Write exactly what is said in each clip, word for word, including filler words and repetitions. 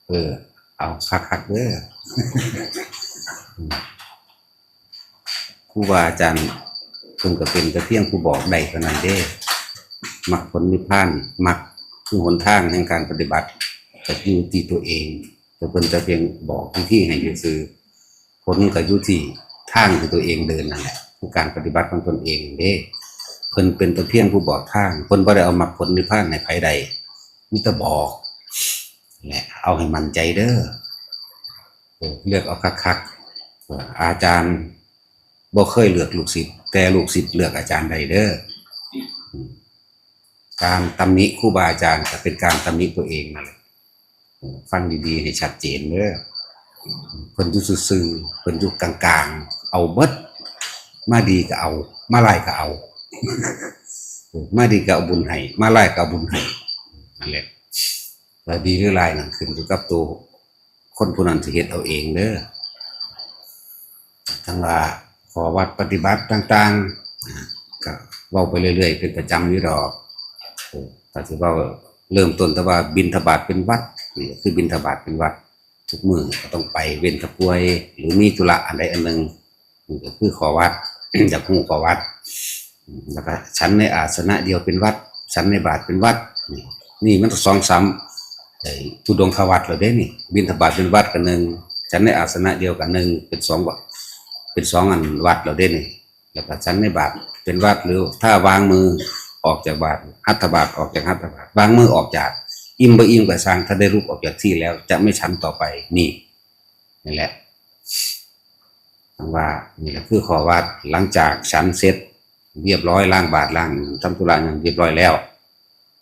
เออ เอาคักๆเด้อ ครูบาอาจารย์เพิ่นก็เป็นแต่เพียงผู้บอกได้เท่านั้นเด้ มรรคผลนิพพาน มรรคคือหนทางแห่งการปฏิบัติ ก็อยู่ที่ตัวเอง แต่เพิ่นจะเพียงบอกวิธีให้ซื่อๆ ผลก็อยู่ที่ทางที่ตัวเองเดินนั่นแหละ คือการปฏิบัติของตนเองเด้ เพิ่นเป็นแต่เพียงผู้บอกทาง เพิ่นบ่ได้เอามรรคผลนิพพานให้ไผได้ มีแต่บอก และเอาให้มั่นใจเด้อ เออ เลือกเอาคักๆ เออ อาจารย์บ่เคยเลือกลูกศิษย์ แต่ลูกศิษย์เลือกอาจารย์ได้เด้อ อืม การตำหนิครูบาอาจารย์ก็เป็นการตำหนิตัวเองนั่นแหละ เออ ฟังดีๆ ให้ชัดเจนเด้อ เพิ่นอยู่ซื่อๆ เพิ่นอยู่กลางๆ เอาเบิด มาดีก็เอา มาร้ายก็เอา เออ มาดีก็เอาบุญให้ มาร้ายก็เอาบุญให้ นั่นแหละ แล้วดีหรือร้ายนั่นขึ้นอยู่กับตัวคนผู้นั้นสิเฮ็ดเอาเองเด้อ ทั้งว่าข้อวัดปฏิบัติต่างๆ อ่า ก็เว้าไปเรื่อยๆ เป็นประจำอยู่ดอก เออ ถ้าสิเว้าเริ่มต้นแต่ว่าบิณฑบาตเป็นวัด นี่ก็คือบิณฑบาตเป็นวัด ทุกมื้อก็ต้องไป เว้นแต่ป่วย หรือมีธุระอันใดอันหนึ่ง นี่ก็คือข้อวัด อยากฮู้ข้อวัด แล้วก็ฉันในอาสนะเดียวเป็นวัด ฉันในบาตรเป็นวัด นี่ นี่มันสองสาม ไอ้ธุดงควัตรแล้วเด้นี่ บิณฑบาตเป็นวัดก็หนึ่ง ฉันในอาสนะเดียวก็หนึ่ง เป็นสองวัด เป็นสองอันวัดแล้วเด้นี่ แล้วก็ฉันในบาตรเป็นวัด หรือถ้าวางมือออกจากบาตร หัตถบาตรออกจากหัตถบาตร วางมือออกจาก อิ่มบ่อิ่มก็ช่าง ถ้าได้ลุกออกจากที่แล้ว จะไม่ฉันต่อไป นี่ นั่นแหละ ทั้งว่านี่แหละคือข้อวัด หลังจากฉันเสร็จเรียบร้อย ล้างบาตร ล้าง ทำธุระหยังเรียบร้อยแล้ว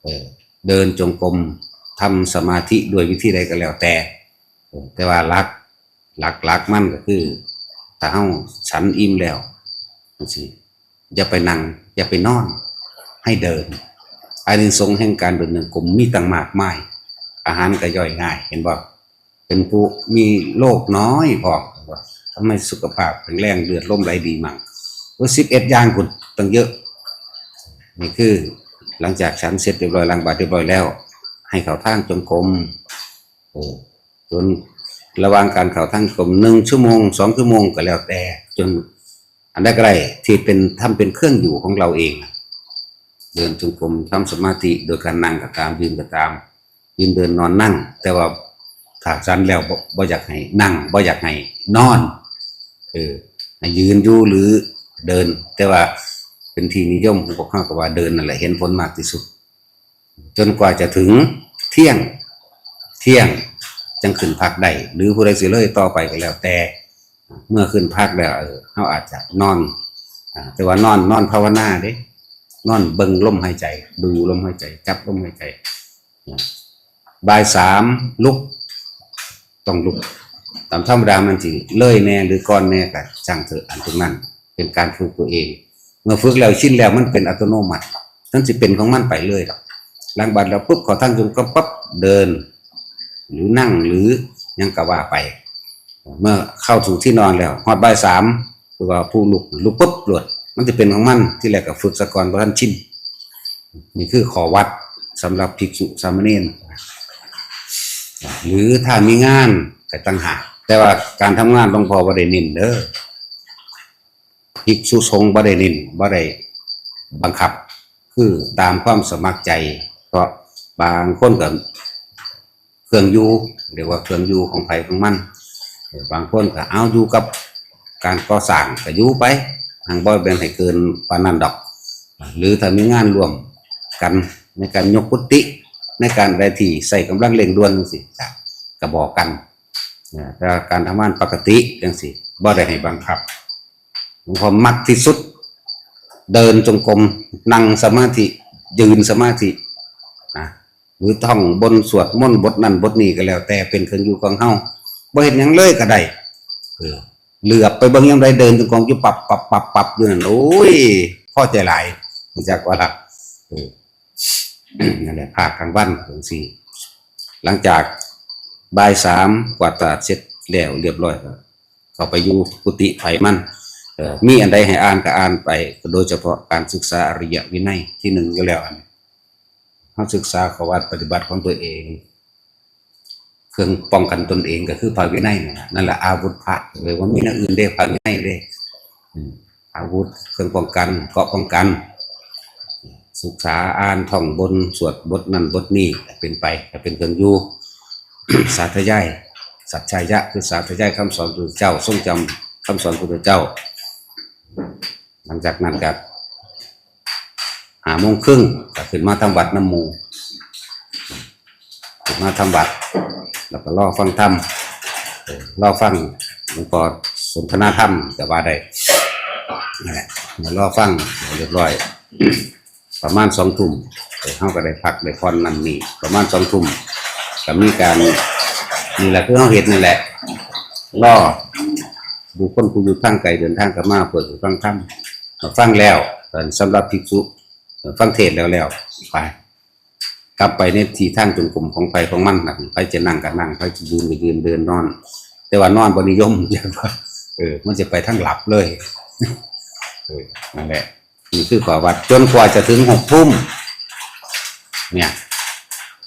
เออ เดินจงกรม ทำสมาธิด้วยวิธีใดก็แล้วแต่ เออ แต่ว่าหลัก หลักๆมันก็คือ ถ้าเฮาฉันอิ่มแล้วจังซี้ อย่าไปนั่ง อย่าไปนอน ให้เดิน อานิสงส์แห่งการเดินจงกรมมีตั้งมากมาย อาหารก็ย่อยง่าย เห็นบ่ เป็นผู้มีโรคน้อยพร้อม ทำให้สุขภาพแข็งแรง เลือดลมไหลดีมั่ง โอ้ย สิบเอ็ดอย่างพุ้น ตั้งเยอะ นี่คือหลังจากฉันเสร็จเรียบร้อย ล้างบาตรเรียบร้อยแล้ว ให้เข้าทางจงกรม เออ จนระหว่างการเข้าทางจงกรม หนึ่งชั่วโมง สองชั่วโมงก็แล้วแต่ จนอันใดก็ได้ที่เป็น ทำเป็นเครื่องอยู่ของเราเอง เดินจงกรม ทำสมาธิ โดยการนั่งก็ตาม ยืนก็ตาม ยืนเดินนอนนั่ง แต่ว่าถ้าฉันแล้วบ่ บ่อยากให้นั่ง บ่อยากให้นอน เออ ให้ยืนอยู่หรือเดิน แต่ว่าเป็นที่นิยมของพวกเฮาก็ว่าเดินนั่นแหละเห็นผลมากที่สุด จนกว่าจะถึงเที่ยง เที่ยงจั่งขึ้นพักได้ หรือผู้ใดสิเลยต่อไปก็แล้วแต่ เมื่อขึ้นพักแล้ว เออ เฮาอาจจะนอน อ่า แต่ว่านอน นอนภาวนาเด้ นอนเบิ่งลมหายใจ ดูลมหายใจ จับลมหายใจ บ่ายสามลุก ต้องลุก ตามธรรมดามันสิเลยแน่หรือก่อนแน่ก็ช่างเถอะ อันตรงนั้นเป็นการฝึกตัวเอง เมื่อฝึกแล้วชินแล้วมันเป็นอัตโนมัติ มันสิเป็นของมันไปเลยดอก ล้างบาตรแล้วปุ๊บ เข้าทางจงกรมปั๊บ เดิน หรือนั่ง หรือหยังก็ว่าไป เมื่อเข้าสู่ที่นอนแล้ว ฮอดบ่ายสาม คือว่าผู้ลุก ลุกปุ๊บโลด มันสิเป็นของมัน ทีแรกก็ฝึกซะก่อน บ่ทันชิน นี่คือข้อวัดสำหรับภิกษุสามเณร หรือถ้ามีงานก็ต่างหาก แต่ว่าการทำงานหลวงพ่อบ่ได้เน้นเด้อ ภิกษุสงฆ์บ่ได้เน้น บ่ได้บังคับ คือตามความสมัครใจ เพราะบางคนก็เครื่องอยู่ เรียกว่าเครื่องอยู่ของไผของมัน เออ บางคนก็เอาอยู่กับการก่อสร้างก็อยู่ไป หั้งบ่แม่นให้เกินปานนั้นดอก หรือถ้ามีงานร่วมกันในการยกกุฏิ ในการใดที่ใช้กำลังเร่งด่วนจั่งซี้ ก็ ก็บอกกัน นะ แต่การทำงานปกติจั่งซี้ บ่ได้ให้บังคับ หลวงพ่อมักที่สุด เดินจงกรม นั่งสมาธิ ยืนสมาธิ นะ หรือท่องบนสวดมนต์บทนั้นบทนี้ก็แล้วแต่เป็นเครื่องอยู่ของเฮา บ่เฮ็ดหยังเลยก็ได้ เออ เหลือบไปเบิ่งยามใดเดินจงกรมอยู่ปับปับปับปับอยู่นั่น โอ้ย พอใจหลาย รู้จักว่าล่ะ เออ นั่นแหละ ภาคกลางวันจั่งซี้ หลังจากบ่ายสามกวาดตลาดเสร็จแล้วเรียบร้อยก็เข้าไปอยู่กุฏิไผมัน เอ่อ มีอันใดให้อ่านก็อ่านไป โดยเฉพาะการศึกษาอริยวินัยที่หนึ่งอยู่แล้ว อันนี้ เฮาศึกษาข้อวัดปฏิบัติของตัวเอง เครื่องป้องกันตนเองก็คือพระวินัยนั่นแหละ นั่นแหละอาวุธพระ เลยว่ามีแนวอื่นเด้ พระวินัยเด้ อืม อาวุธเครื่องป้องกัน เกราะป้องกัน ศึกษาอ่านท่องบน สวดบทนั้นบทนี้ เป็นไป ก็เป็นเครื่องอยู่ สาธยาย สัจจายะ คือสาธยายคำสอนพระพุทธเจ้า ทรงจำคำสอนพระพุทธเจ้า หลังจากนั้นก็ห้าโมงครึ่งก็ขึ้นมาทำวัดนำหมู่ ขึ้นมาทำวัด แล้วก็รอฟังธรรม เออ รอฟังหลวงพ่อสนทนาธรรมก็ว่าได้ นั่นแหละ รอฟังเรียบร้อย ประมาณสองทุ่ม เออ เฮาก็ได้พักได้ผ่อนนั่นนี่ ประมาณสองทุ่ม ก็มีการ นี่แหละคือเฮาเฮ็ดนั่นแหละ รอบุคคลผู้อยู่ทางไกลเดินทางกลับมาเพื่อสิฟังธรรม ฟังแล้ว สำหรับภิกษุ ฟังเทศน์แล้วแล้ว ไป กลับไปในที่ทางจงกรมของไผของมันน่ะ ไผจะนั่งก็นั่ง ไผจะยืนก็ยืน เดินนอน แต่ว่านอนบ่นิยม เออ มันจะไปทางหลับเลย เออ นั่นแหละ นี่คือข้อวัด จนกว่าจะถึงหกทุ่ม เนี่ย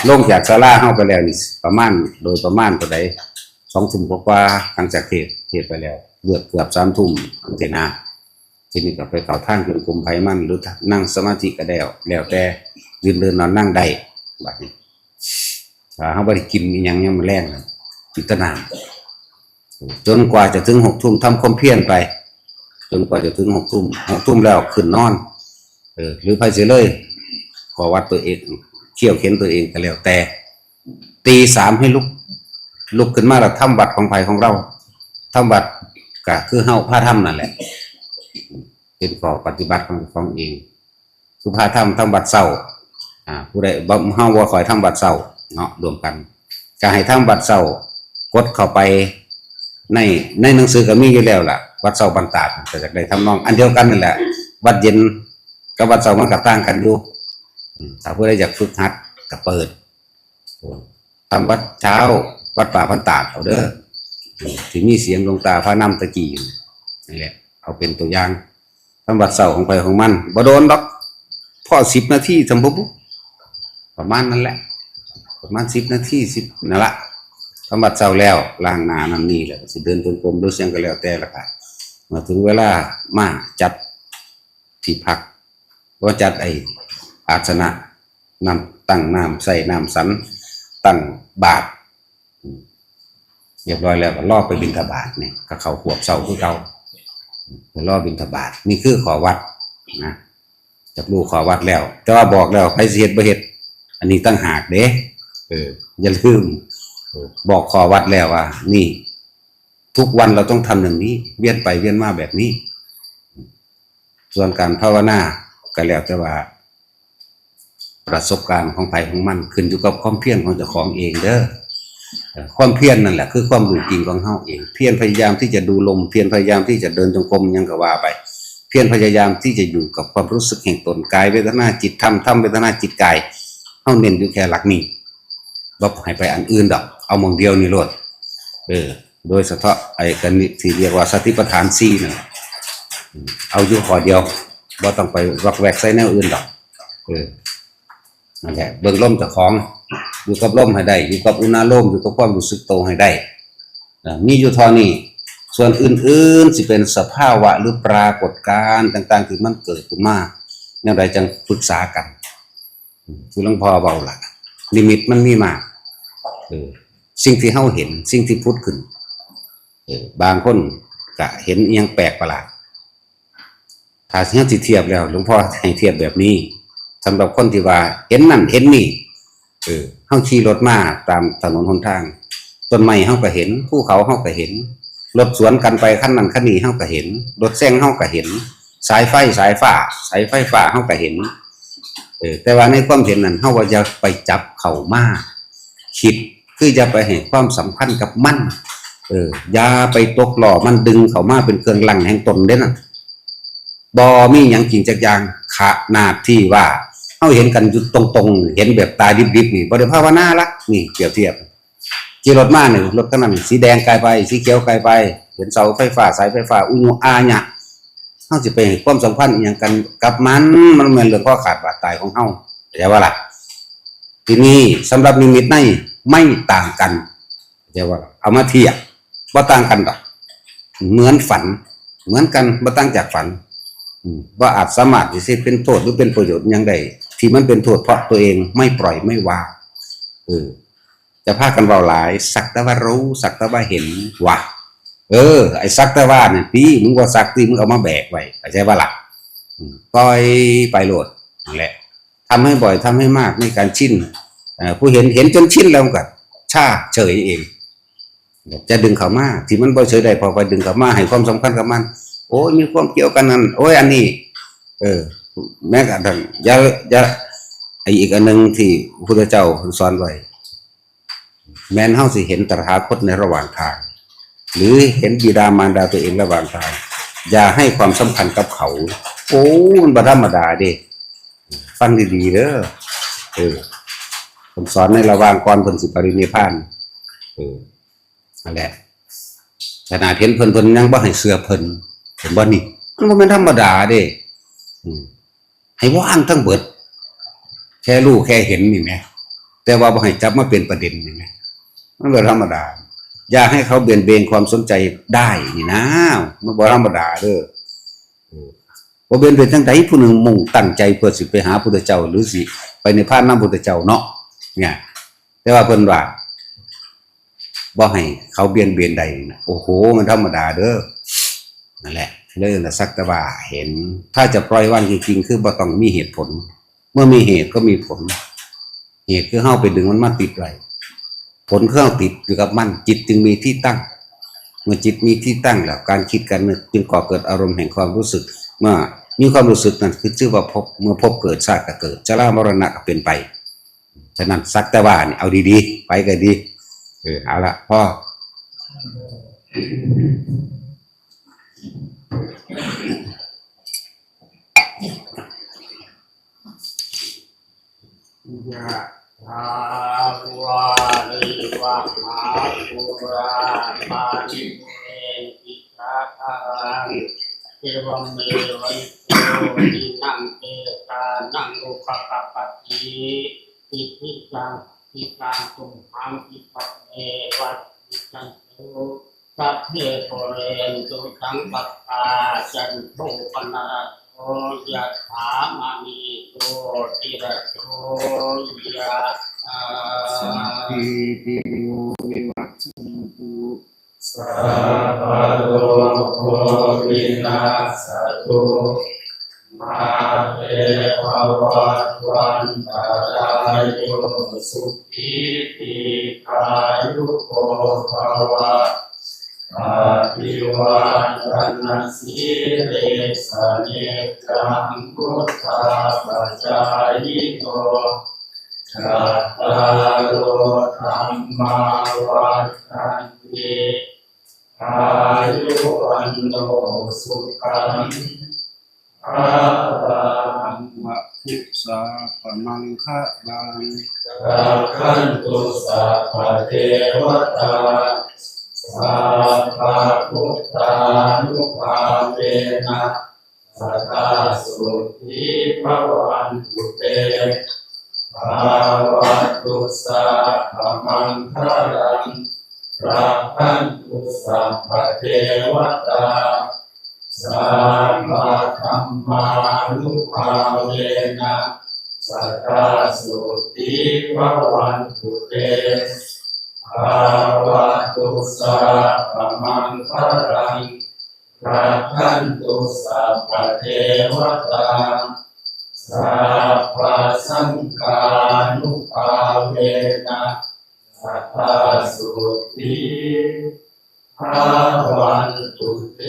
ลงจากศาลาเฮาไปแล้วนี่ ประมาณ โดยประมาณเท่าใด สองทุ่มกว่าๆ หลังจากเทศน์ เทศน์ไปแล้ว เกือบ เกือบสามทุ่ม จังซี้นะ ทีนี้ก็ไปเข้าทางจงกรมไผมัน หรือนั่งสมาธิก็ได้ แล้วแต่ ยืนเดินนอนนั่งได้ บัดนี้ ถ้าเฮาบ่ได้กินอิหยังยามมื้อแลงน่ะ กินแต่น้ำ จนกว่าจะถึงหกทุ่ม ทำความเพียรไป จนกว่าจะถึงหกทุ่ม หกทุ่มแล้วขึ้นนอน เออ หรือไผสิเลยข้อวัดตัวเอง เคี่ยวเข็ญตัวเองก็แล้วแต่ ตีสามให้ลุก ลุกขึ้นมาแล้วทำวัดของไผของเรา ทำวัดก็คือเฮาพาทำนั่นแหละ เป็นข้อปฏิบัติของ ของเอง คือพาทำ ทำวัดเช้า อ่า ผู้ใดบ่ เฮาบ่ค่อยทำวัดเช้าเนาะ รวมกัน ก็ให้ทำวัดเช้า กดเข้าไปใน ในหนังสือก็มีอยู่แล้วล่ะ วัดเช้าบ้านตาด ก็อยากได้ทำนองอันเดียวกันนั่นแหละ วัดเย็นกับวัดเช้ามันก็ต่างกันอยู่ อืม ถ้าผู้ใดอยากฝึกหัดก็เปิด ทำวัดเช้า วัดป่าบ้านตาดเอาเด้อ อืม ที่มีเสียงหลวงตาพานำตะกี้อยู่นั่นแหละ เอาเป็นตัวอย่าง ทำวัดเช้าของไผของมัน บ่โดนดอก พอสิบนาที ทำบ่บุ ประมาณนั้นแหละ ประมาณสิบนาที สิบ นั่นละ ทำวัดเช้าแล้ว ล้างหน้านั่นนี่ แล้วก็สิเดินจงกรมหรือเสียงก็แล้วแต่ละค่ะ มาถึงเวลามาจัดที่พัก ก็จัดไอ้อาสนะ น้ำ ตั้งน้ำใส่น้ำสัน ตั้งบาตร อืม เรียบร้อยแล้วก็รอไปบิณฑบาตเนี่ย ก็เข้าขวบเช้าคือเก่า ไปรอบิณฑบาต นี่คือข้อวัดนะ จักรู้ข้อวัดแล้ว แต่ว่าบอกแล้ว ไผสิเฮ็ดบ่เฮ็ด อันนี้ต่างหากเด้ เออ อย่าลืม เออ บอกข้อวัดแล้วว่า นี่ ทุกวันเราต้องทำอย่างนี้ เวียนไปเวียนมาแบบนี้ ส่วนการภาวนาก็แล้วแต่ว่า ประสบการณ์ของไผของมัน ขึ้นอยู่กับความเพียรของเจ้าของเองเด้อ เอ่อ ความเพียรนั่นแหละคือความรู้จริงของเฮาเอง เพียรพยายามที่จะดูลม เพียรพยายามที่จะเดินจงกรม หยังก็ว่าไป เพียรพยายามที่จะอยู่กับความรู้สึกแห่งตน กายเวทนาจิตธรรม ธรรมเวทนาจิตกาย เฮาเน้นอยู่แค่หลักนี้ บ่ให้ไปอันอื่นดอก เอาหม่องเดียวนี่โลด เออ โดยเฉพาะไอ้กันนี่ที่เรียกว่าสติปัฏฐานสี่นั่น อืม เอาอยู่ข้อเดียว บ่ต้องไปวอกแวกใส่แนวอื่นดอก เออ นั่นแหละ เบิ่งลมเจ้าของ อยู่กับลมให้ได้ อยู่กับอุณาโลม อยู่กับความรู้สึกโตให้ได้ อ่า มีอยู่เท่านี้ ส่วนอื่นๆ สิเป็นสภาวะหรือปรากฏการณ์ต่างๆ ที่มันเกิดขึ้นมา แนวใดจังปรึกษากัน อืม คือหลวงพ่อเว้าล่ะ นิมิตมันมีมาก เออ สิ่งที่เฮาเห็น สิ่งที่ผุดขึ้น เออ บางคนก็เห็นอิหยังแปลกประหลาด ถ้าเฮาสิเทียบแล้ว หลวงพ่อให้เทียบแบบนี้ สำหรับคนที่ว่าเห็นนั่นเห็นนี่ เออ เฮาขี่รถมาตามถนนหนทาง ต้นไม้เฮาก็เห็น ภูเขาเฮาก็เห็น รถสวนกันไปคันนั้นคันนี้เฮาก็เห็น รถแซงเฮาก็เห็น สายไฟสายฟ้า สายไฟฟ้าเฮาก็เห็น เออ แต่ว่าในความเห็นนั้น เฮาว่าอย่าไปจับเข้ามาคิด คืออย่าไปให้ความสำคัญกับมัน เออ อย่าไปตกหล่อมัน ดึงเข้ามาเป็นเครื่องรั้งแห่งตนเด้อนะ บ่มีหยังจริงจักอย่าง ขนาดที่ว่าเฮาเห็นกันอยู่ตรงๆ เห็นแบบตาดิบๆ นี่ บ่ได้ภาวนาละ นี่เปรียบเทียบ ขี่รถมานี่ รถคันนั้นสีแดงกายไป สีเขียวกายไป เห็นเสาไฟฟ้า สายไฟฟ้า อุญุอาญะ เฮาสิไปให้ความสำคัญอิหยังกันกับมัน มันแม่นเรื่องข้อขาดบาดตายของเฮา เข้าใจบ่ล่ะ ทีนี้สำหรับนิมิตในไม่ต่างกัน แต่ว่าเอามาเทียบ บ่ต่างกันดอก เหมือนฝัน เหมือนกัน บ่ต่างจากฝัน อืม บ่อาจสามารถที่สิเป็นโทษหรือเป็นประโยชน์หยังได้ ที่มันเป็นโทษเพราะตัวเองไม่ปล่อยไม่วาง เออ จะพากันเว้าหลาย สักแต่ว่ารู้ สักแต่ว่าเห็น ว่ะ เออ ไอ้สักแต่ว่าเนี่ย พี่ มึงบ่สักติ มึงเอามาแบกไว้ เข้าใจบ่ล่ะ อืม ปล่อยไปโลด นั่นแหละ ทำให้บ่อย ทำให้มาก มีการชิน เอ่อ ผู้เห็น เห็นจนชินแล้วมันก็ชาเฉยเอง จะดึงเข้ามา ที่มันบ่เฉยได้ พอไปดึงเข้ามา ให้ความสำคัญกับมัน โอ้ย มีความเกี่ยวกันนั่น โอ้ย อันนี้ เออ แม้กระทั่ง อย่า อย่า ไอ้อีกอันหนึ่งที่พระพุทธเจ้าสอนไว้ แม้นเฮาสิเห็นตถาคตในระหว่างทาง หรือเห็นบิดามารดาตัวเองระหว่างทาง อย่าให้ความสำคัญกับเขา โอ้ มันบ่ธรรมดาเด้ ฟังดีๆเด้อ เออ เพิ่นสอนในระหว่างก่อนเพิ่นสิปรินิพพาน เออ นั่นแหละ ขนาดเห็นเพิ่น เพิ่นยังบ่ให้เชื่อเพิ่น เห็นบ่นี่ มันบ่แม่นธรรมดาเด้ อืม ให้วางทั้งเบิด แค่รู้แค่เห็นนี่แหม แต่ว่าบ่ให้จับมาเป็นประเด็นนี่แหม มันบ่ธรรมดา อย่าให้เขาเบี่ยงเบนความสนใจได้นี่นะ มันบ่ธรรมดาเด้อ เออ บ่เบียดเบียนจั่งใด ผู้หนึ่งมุ่งตั้งใจเพื่อสิไปหาพุทธเจ้า หรือสิไปนิพพานนำพุทธเจ้าเนาะ เนี่ย แต่ว่าเพิ่นว่า บ่ให้เขาเบียดเบียนใดนะ โอ้โห มันธรรมดาเด้อ นั่นแหละ เรื่องสักแต่ว่าเห็น ถ้าจะปล่อยวางจริงๆ คือบ่ต้องมีเหตุผล เมื่อมีเหตุก็มีผล เหตุคือเฮาไปดึงมันมาติดไว้ ผลคือเฮาติดอยู่กับมัน จิตจึงมีที่ตั้ง เมื่อจิตมีที่ตั้งแล้ว การคิดการนึกจึงก่อเกิดอารมณ์แห่งความรู้สึก เมื่อมีความรู้สึกนั่นคือชื่อว่าภพ เมื่อภพเกิด ชาติก็เกิด ชรามรณะก็เป็นไป ฉะนั้นสักแต่ว่านี่ เอาดีๆ ไปก็ดี เออ เอาละ พอ ยะถาวาริวหาปูราปาริเรนติสาคารัง เอวังเมวะอิโตทินังเปตานังอุปกัปปติ อิทิตัง ทิตังตุมหัง อิปะเมวะอิตังตุ สัพเพ ปูเรนตุสังกปปา จันโทปนรสโส ยะถามะณีโชติรสโส ยะถา สัพพีติโย วิวัชชันตุ สัพพะโรโค วินัสสะตุ มาเต ภะวัตวันตะราโย สุขี ทีฆายุโก ภะวะ อะภิวาทะนะสีลิสสะนิจจัง วุฑฒาปะจายิโน จัตตาโร ธัมมา วัฑฒันติ อายุ วัณโณ สุขัง พะลัง อะภิสาปะมังคะลัง รักขันตุ สัพพะเทวะตา สัพพะพุทธานุภาเวนะ สะดาโสติภะวันตุเต ภะวะตุ สัพพะมังคะลัง รักขันตุ สัพพะเทวะตา สัพพะธัมมานุภาเวนะ สะดาโสติภะวันตุเต ภะวะตุ สัพพะมังคะลัง รักขันตุ สัพพะเทวะตา สัพพะสังฆานุภาเวนะ สะดาโสติภะวันตุเต